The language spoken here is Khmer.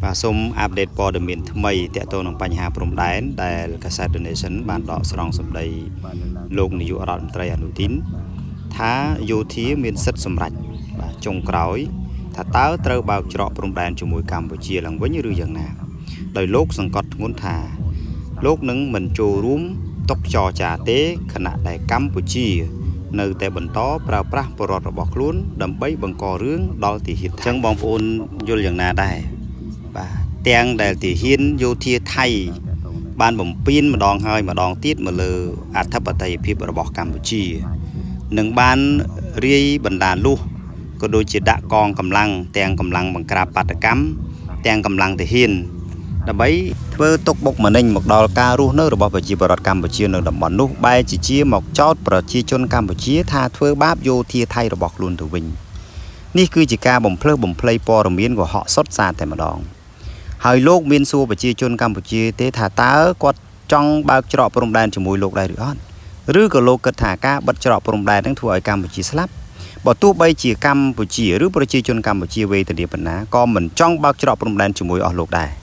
បាទសូម update ព័ត៌មានថ្មីទាក់ទងនឹងបញ្ហាព្រំដែនដែលកាសែត The Nation បានដកស្រង់សម្ដីលោកនាយករដ្ឋមន្ត្រីអនុទីនថាយោធាមានសិទ្ធិសម្រេចបាទចុងក្រោយ ថាតើត្រូវបើកច្រកព្រំដែនជាមួយកម្ពុជាឡើងវិញឬយ៉ាងណាដោយលោកសង្កត់ធ្ងន់ថា លោកនឹងមិនចូលរួមតុចរចាទេខណៈដែលកម្ពុជា នៅតែបន្តប្រើប្រាស់ពលរដ្ឋរបស់ខ្លួនដើម្បីបង្ករឿងដល់ទាហានអញ្ចឹងបងប្អូនយល់យ៉ាងណាដែរបាទទាំងដែលទាហានយោធាថៃ បានបំពេញម្ដងហើយម្ដងទៀតមកលើអធិបតេយ្យភាពរបស់កម្ពុជានិងបានរាយបណ្ដាលលុះក៏ដូចជាដាក់កងកម្លាំងទាំងកម្លាំងបង្ក្រាបបាតកម្មទាំងកម្លាំងទាហាន ដើម្បីធ្វើទុកបុកម្នេញមកដល់ការរស់នៅរបស់ប្រជាពលរដ្ឋកម្ពុជានៅតំបន់នោះបែរជាជាមកចោទប្រជាជនកម្ពុជាថាធ្វើបាបយោធាថៃរបស់ខ្លួនទៅវិញនេះគឺជាការបំភ្លើសបំភ្លៃព័ត៌មានកុហកសុទ្ធសាធតែម្ដងហើយលោកមានសួរប្រជាជនកម្ពុជាទេថាតើគាត់ចង់បើកច្រកព្រំដែនជាមួយលោកដែរឬអត់ឬក៏លោកគិតថាការបិទច្រកព្រំដែននឹងធ្វើឲ្យកម្ពុជាស្លាប់បើទោះបីជាកម្ពុជាឬប្រជាជនកម្ពុជាវេទនាប៉ុណ្ណាក៏មិនចង់បើកច្រកព្រំដែនជាមួយអស់លោកដែរ។